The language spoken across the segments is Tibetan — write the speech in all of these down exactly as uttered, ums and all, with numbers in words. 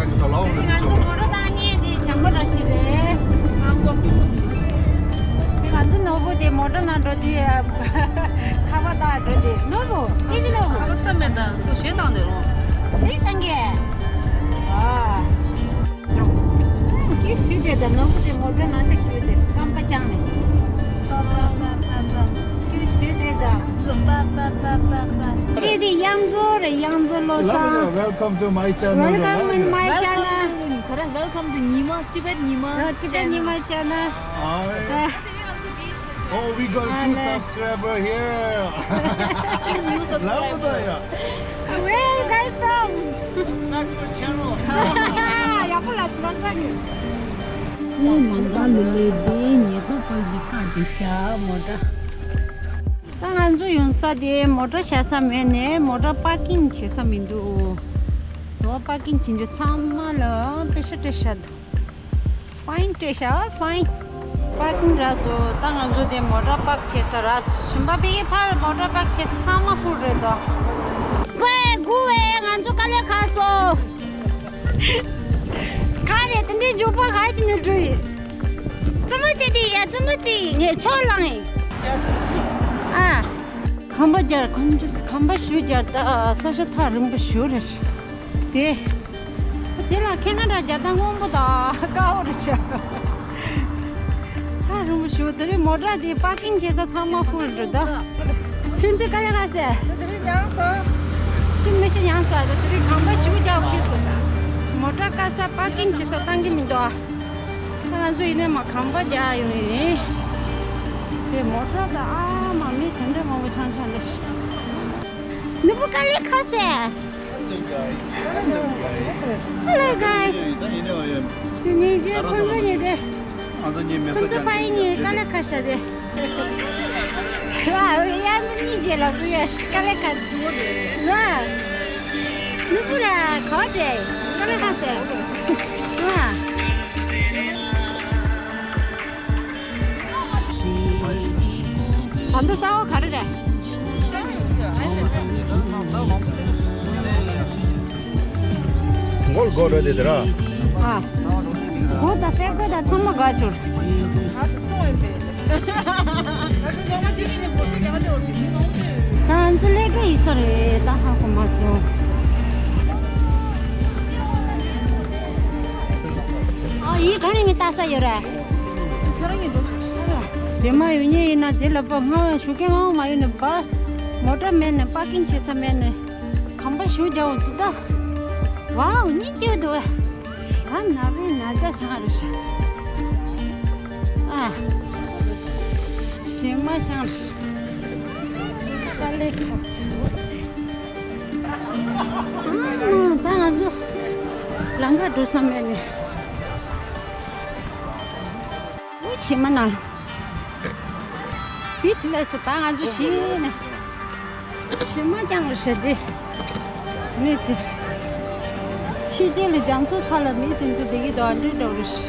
ང་ཚོ་མོ་ཊ་བཏང་མཁན་དེ་བྱམས་པ་བཀྲ་ཤིས་རེད། ང་ཚོ་ནོར་བུ་དེ་མོ་ཊ་ནང་འགྲོ་དུས་ཁ་པར་བཏང་འགྲོ་དུས། ནོར་བུ། ཨི་ཟི་ནོར་བུ། ཁ་པར་བཏང་མེད་ད། ཁོ་གཞས་བཏང་ནས་རོ། གཞས་བཏང་གས། ཨ། ཁྱོད་ཞུ་དེ་ད་ནོར་བུ་དེ་མོ་ཊ་ནང་ཞིག་ཁྱོད་དེ་རྐང་པ་བརྐྱངས་ནས། ཁྱོད་ཞུ་དེ་ད། དེ་དེ་གཡང་འཛོམས་རེད། གཡང་འཛོམས་བློ་བཟང་། Welcome to my channel. Welcome in my channel. Welcome to ཉི་མ། Tibet ཉི་མ། Tibet ཉི་མ་channel. Hi. Oh, we got two subscriber here. Two new subscriber. Where you guys from? Subscribe to the channel. ཡག་པོ་ལ་སོང་ས་ནི། ཨེ་ནང་ག་ལི་ལི་དེ་ཉེ་དུ་པ་ཡི་ཁ་དེ་ཤ་མོ་ཊ། ད་ང་ཚོ་ཡོང་ས་དེ་མོ་ཊ་བཞག་ས་མེད་ནས་མོ་ཊ་པར་ཀིང་བྱེད་ས་མི་འདུག་དོ་པར་ཀིང་བྱེད་རྒྱུ་ཚང་མ་ལ་པེ་ཤ་སྤྲད་བཞག་འདུག་ཕ་ཡིན་སྤྲད་བཞག་ཕ་ཡིན། པར་ཀིང་རག་སོང་། ད་ང་ཚོ་དེ་མོ་ཊ་པར་བྱེད་ས་རག་སོང་། ཞིམ་པ་པེ་ཕར་མོ་ཊ་པར་བྱེད་ས་ཚང་མ་ཧྥུལ་རེད་དོ། ཝེ་དགུ་ཝེ་ང་ཚོ་དཀའ་ལས་ཁག་སོང་། ག་རེ་དེ་འདྲའི་མགྱོགས་པོ་ག་ཅི་ནས་འགྲོ་ཡི། རྩེད་མོ་རྩེ་དེ་ཡ། རྩེད་མོ་རྩེ་ངས་ཆོག་ལངས་ཡིན། ཨ། ཁང་པ་རྒྱག་ཁང་པ་ཞུ་རྒྱག་ད་ས་ཆ་ཐག་རིང་པོ་ཞུ་རེད། དེ། དེ་ལ་ཁེ་ན་ཌ་རྒྱག་ད་སྔོན་པོ་དང་དཀར་པོ་རེད་ཆ། ཐག་རིང་པོ་ཞུ། དེ་རིང་མོ་ཊ་དེ་པར་ཀིང་བྱེད་ས་ཚང་མ་ཧྥུལ་འགྲོ་ད། ཆུ་མཛོད་དཀའ་ལས་ཁག་སེ། དེ་རིང་ཉང་ས། ཆུ་མི་ཤི་ཉང་ས་དེ་དེ་རིང་ཁང་པ་ཞུ་རྒྱག་ཁེ་སོང་། མོ་ཊ་དཀའ་ས་པར་ཀིང་བྱེད་ས་བཏང་གི་མི་འདུག་ང་ཚོ་ཡིན་ནས་མ་ཁང་པ་རྒྱག་ཡོང་ཡིན། དེ་མོ་ཊ་དང་ཨ་མ་མི་དེ་འདྲ་མང་པོ་ཆང་ཆང་ལས། ནུ་བུ་དཀའ་ལས་ཁག་སེ། Hello guys. Hello guys. Hello guys. ད་ཡིན་ནའི་ཡིན། དེ་ནས་རྗེས་ཁོང་ཚོ་གཉིས་དེ། ང་ཚོ་གཉིས་མེད་ཁོང་ཚོ་ཕ་ཡིན་གཉིས་དཀའ་ལས་ཁག་ཤ་དེ། ཨ་ཡ་འདི་གཉིས་རྗེས་ལ་བུ་ཡ་དཀའ་ལས་ཁག་ན། ནུ་བུ་ར་ག་བ་འདྲེ་དཀའ་ལས་ཁག་སེ། ན། ད་འདི་ས་འོག་ག་རེ་རེད། མགོ་ལ་སྒོ་རེད་དེ་ར། ཨ། མགོ་དང་སེ་གོལ་དང་ཚང་མ་དགའ་བྱུར། ད་ང་ཚོ་ལས་ཀ་ཡིན་ས་རེད། ད་ཧ་གོ་མ་སོང་། ཨ་ཡིས་ག་ནས་མི་ལྟ་ས་ཡོད་རེད། རྗེས་མ་ཡོང་མཁན་ཡིན་ན་དེ་ལ་པ་སྔ་བ་ཞུ་མཁན་སྔ་བ་མ་ཡོང་ནས་པ། མོ་ཊ་མེད་ནས་པར་ཀིང་བྱེད་ས་མེད་ནས་ཁང་པ་ཞུ་རྒྱག་འོང་དུ་ད། ཝའོ་གཉིད་སྐྱིད་འདུག་ད་ན་བའི་ན་ཅག་ཆང་རེད་ཤག་ཨ། ཞེ་མ་ཆང་རེད། དཀའ་ལས་ཁག་སོང་། ཨ་ད་ང་ཚོ་ལམ་ཁ་འགྲོ་ས་མེད་ནས། ཨུ་ཕྱི་མ་ནང་། བི་ཅི་ལས་སུ་ད་ང་ཚོ་ཤི་ནས། ཕྱི་མ་རྐྱང་རེད་ཤག་དེ། ནས་ཚེ། ཕྱི་རྒྱལ་ལ་རྒྱ་མཚོ་མཐའ་ལ་མི་དེ་ཚོ་བསྡད་ཀྱི་འདུག་ཨ་འདྲ་འདྲ་རེད་ཤག་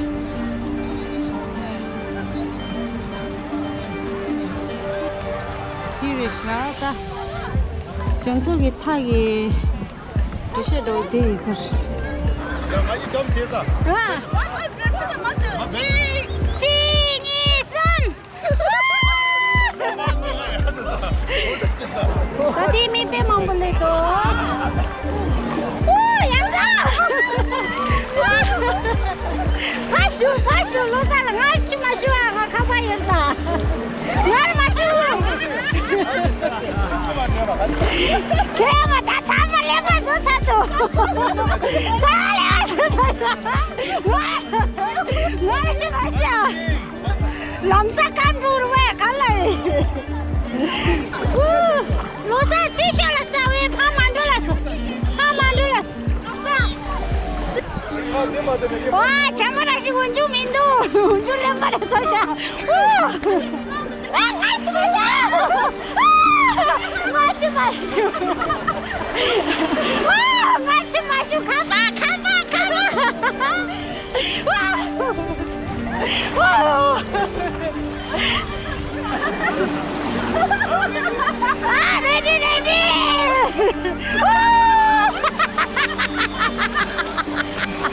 དེ་རེད་ཤག་ད། རྒྱ་མཚོ་གི་མཐའ་གི། འགྲེལ་བཤད་འདྲ་བོ་དེ་ཡིན་ཟེར། ཡ་ང་གཉིས་འགྲམ་བྱེད་ད། ཨ། གཅིག་གཅིག་གཉིས་གསུམ། ད་དེ་མི་དཔེ་མང་པོ་སླེབས་འདུག་ཨོ་ཡག་ག་ཕར་ཞོག་ཕར་ཞོག་བློ་བཟང་ལ་ང་ཅི་མ་ཞུ་ཨ། ང་ཁ་པར་ཡོད་ད། ང་མ་ཞུ། ཁྱེད་མ་ད་ཚང་མ་ལེན་པ་བཟོ་ཚར་འདུག་ཚང་མ་ལེན་པ་བཟོ་ཚར་འདུག་ང་ང་ཞུ་མ་ཞུ། ལམ་ས་ཀ་འགྲོ་རུ་བས་ག་ལ་ཡིན། ལོ་སར་རྩིས་ཤོག་ལ་ལྟ་བའི་ཕ་མ་འགྲོ་ལ་སོ། ཕ་མ་འགྲོ་ལ་སོ། ཝ། བྱམས་པ་ར་ཞིག་འོན་ཆུ་མི་འདུག་འོན་ཆུ་ལེན་པ་རེད་ཚོ་ཤ། ཨུ། ང་ང་ཅི་མ་ཤ། ང་ཅི་མ་ཤ། ཝ། ང་ཅི་མ་ཤ། ཁ་པ་ཁ་པ་ཁ་པ། ཝ། ཝ། ཨ། རེ་ཌི་རེ་ཌི། ཨོ།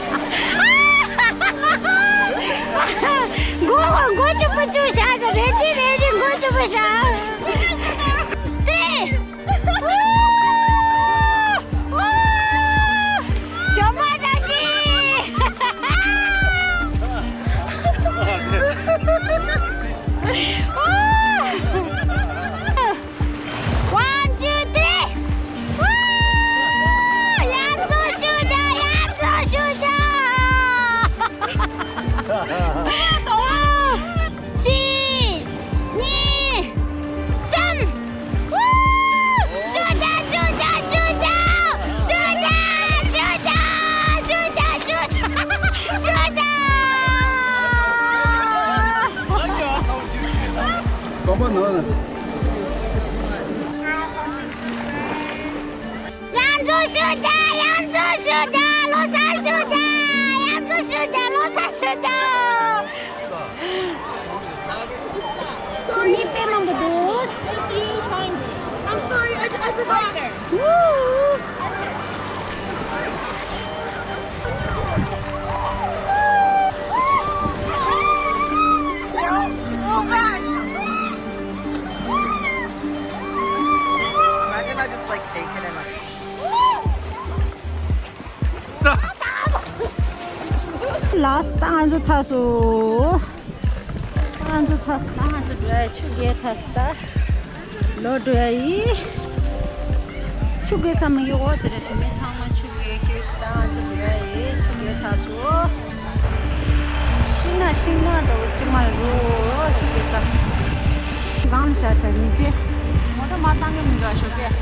One, two, three. ཡར་འཛུལ་ཞུ་རྒྱུ། ཡར་འཛུལ་ཞུ་རྒྱུ། གཅིག་གཉིས། གསུམ། ཞུ་རྒྱུ། ཞུ་རྒྱུ། ཞུ་རྒྱུ། ཞུ་རྒྱུ། ཞུ་རྒྱུ། ཞུ་རྒྱུ། ཞུ་རྒྱུ། གོམ་པ་ནང་ལ། ཡར་འཛུལ་ཞུ་རྒྱུ། ཡར་འཛུལ་ཞུ་རྒྱུ། ལོ་གསར་ཞུ་རྒྱུ། ཡར་འཛུལ་ཞུ་རྒྱུ། ལོ་གསར་ཞུ་རྒྱུ། མི་དཔེ་མང་པོ་འདུག I'm sorry, I, I forgot. Woo! Imagine I just, like, take it and, like, Last ད་ང་ཚོ་ཚར་སོང་། ད་ང་ཚོ་ཚར་སོང་། ད་ང་ཚོ་འགྲོ་ཡ། ཆུ་རྐྱལ་ཚར་སོང་། ད་ལོག་འགྲོ་ཡ་ཡིན། ཆུ་རྐྱལ་ས་མི་ཡོད་འོ། དེ་རེད། ཞི་མི་ཚང་མ་ཆུ་རྐྱལ་རྐྱལ་ཞིག་ད་ང་ཚོ་འགྲོ་ཡ་ཡིན། ཆུ་རྐྱལ་ཚར་སོང་། ཤིང་ནགས་ཤིང་ནགས་འདྲ་བོ་ཅིག་མ་རེད་འགྲོ། ཆུ་རྐྱལ་ས་སྒང་ལ་བཞག་བཞག་ཡིན་ཅེ། མོ་ཊ་མར་བཏང་གི་མི་འདུག་ཞོགས་ཀས།